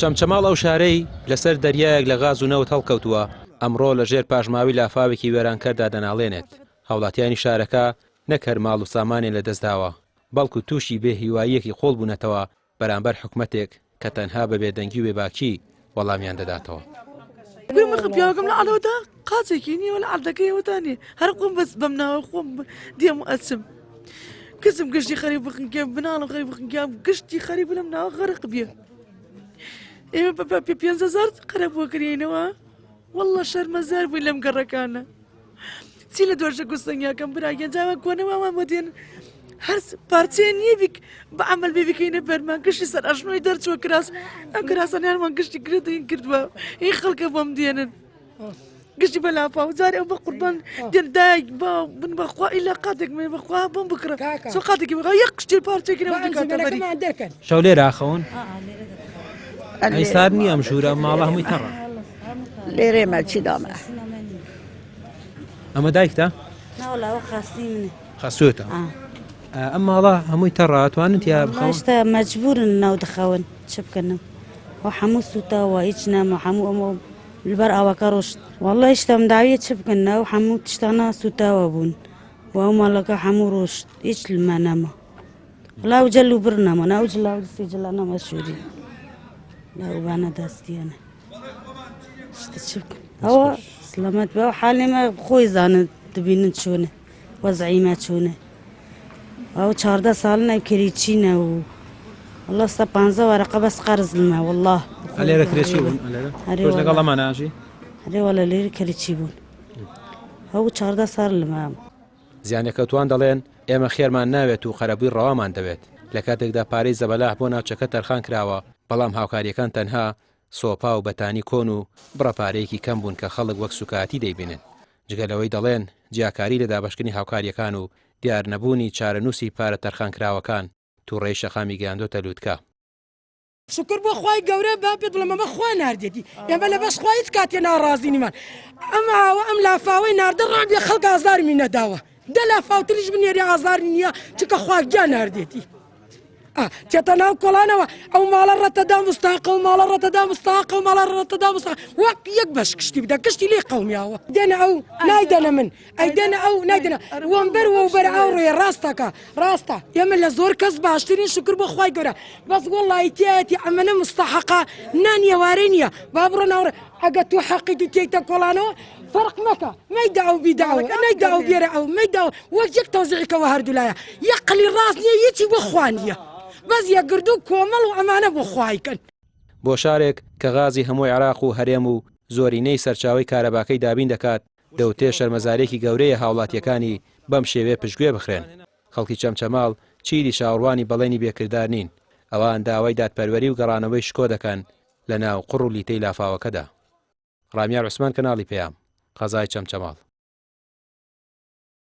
چەمچەماڵ ئەو شارەی لەسەر دەریایەک لە غاز و نەوت هەڵکەوتووە، ئەمڕۆ لە ژێر پاشماوەی لافاوێکی وێرانکەردا دەناڵێنێت. هاوڵاتیانی شارەکە نەک هەر ماڵ و سامانیان لەدەستداوە، بەڵکو تووشی بێ هیواییەکی قووڵ بوونەتەوە بەرامبەر حکومەتێک کە تەنها بە بێدەنگی و بێباکی وەڵامیان دەداتەوە. گوتم پیاوەکەم لە عەلەوەدا قاچێکی نییە لە عەردەکەیەوەتا نییە هەر خۆم بەس بەم ناوە خۆم دێم و ئەچم کچم گشتی خەریک بخنکێم بناڵم خەریک بخنکێم گشتی خەریک لەم ناوە غەرق بێ ئێمە بە 500 قەرەبووە کرێنەوە والله شەرمەزار بووین لەم گەڕەکانە چی لە دۆشە گوستەنگیاکەم براگیان جاوە کۆنەوەمان بۆ دێن هەر پارچەیە نییە بیک بە عمل بێ بکەینە بەرمان گشتی سەر ئەژنۆی دەرچوە کراس ئەم کراسانیانمان گشتی گرتین کردووە هی خەڵکە بۆم دێنن گشتی بە لافاو جارێ ئەو بە قوربان دێن دایک با بن بەخوا ئیلا قاتێک مێ بەخوا بۆم بکڕە سۆ قاتێکی بخوا یەک قشتێ پارچێکی نەبوو بکاتە بەری شەو لێرە ئاخەون ئەی سارد نییە ئەم ژوورە ئەم ماڵە هەمووی تەڕە لێرێ مە چی دامە ئەمە دایکتە ناوەڵا خاسی منە خەسوێتە ئەم ماڵە هەمووی تەڕە توانن تیا بخەون شتا مەجبورن ناو دەخەون چ بکەنم و هەموو سوتاوە هیچ نامە هەموو ئەمە لەبەر ئاوەکە ڕۆشت والله هیچتام داویە چ بکەن ناو هەموو تشتانە سوتاوە بوون و ئەو ماڵەکە هەموو ڕۆشت هیچ لما نەما لاو جل و بر نەما ناو جلا و دستی جلا نەما شووری لاوبانە دەستیانە شتە چ بکەن ئەوە سلامەت بە ئەو حاڵێمە خۆی زانن دبینن چۆنە وەزعی مە چۆنە ئەو 14 ساڵ نەکری چینە و والله ستا 15 وەرەقە بەس قەرز لمە والله لێرە کرێچی بوون لێرە ئەرێ تۆش لەگەڵ والله. ئەمانە ئاژی ئەرێ والله لێرە کرێچی بوون ئەو 14 ساڵ لمە زیانلێکەوتووان دەڵێن، ئێمە خێرمان ناوێت و قەرەبووی ڕەوامان دەوێت، لە کاتێکدا پارەی زەبەلاح بۆ ناوچەکە تەرخان کراوە، بەڵام هاوکارییەکان تەنها سۆپا و بەتانی کۆن و بڕە پارەیەکی کەم بوون کە خەڵک وەک سوکایەتی دەیبینن، جگە لەوەی دەڵێن جیاکاری لە دابەشکردنی هاوکارییەکان و دیارنەبوونی چارەنووسی پارە تەرخانکراوەکان توڕەیی شەقامی گەیاندۆتە لوتکە. شوکر بۆ خوای گەورە با پێت بڵێم ئەمە خوا ناردێتی ئێمە لە بەس خوا هیچ کاتێ ناڕازی نیمان ئەم ئاوە ئەم لافاوەی ناردە ڕابێ خەڵک ئازارمی نەداوە دە لافاوتریش بنێری ئازاری نییە چونکە خوا گیان ناردێتی تێتە ناو کۆڵانەوە ئەو ماڵە ڕەتەدا مستاقە و ماڵە ڕەتەدا مستاقە و ماڵە ڕەتەدا مستاق وەک یەک بەش کشتی بدە کشتی لێ قەومیاوە دێنە ئەو نایدەنە من ئەیدەنە ئەو نایدەنە وەمبەر وەوبەر ئاو ڕێ ڕاستەکە ڕاستە ئێمە لە زۆر کەس باشترین شکر بۆ خوای گەورە بەس وەڵی تایەتی ئەمەنە مستحقە نان ئێوارەی نییە با بڕۆ ناوڕێ ئەگە تو حەقی تو تێیتە کۆڵانەوە فەرق مەکە مەیدە ئەو بیدە ئەو نەیدە ئەو بێرە ئەو مەیدە ئەو وەک یەک تەوزیعیکەوە هەردوولایە یەک قلی ڕاست نییە یەکی بۆ خوا نییە بەس یەکگردوو کۆمەڵ و ئەمانە بۆ خوایکەن. بۆ شارێک کە غازی هەموو عێراق و هەرێم و زۆرینەی سەرچاوەی کارەباکەی دابین دەکات، دەوترێ شەرمەزارییەکی گەورەیە هاوڵاتییەکانی بەم شێوەیە پشتگوێ بخرێن. خەڵکی چەمچەماڵ چیدی چاوەڕوانی بەڵێنی بێ کردار نین، ئەوان داوای دادپەروەری و گەڕانەوەی شکۆ دەکەن لە ناو قوڕ و لیتەی لافاوەکەدا. ڕامیار عوسمان کەناڵی پەیام، قەزای چەمچەماڵ.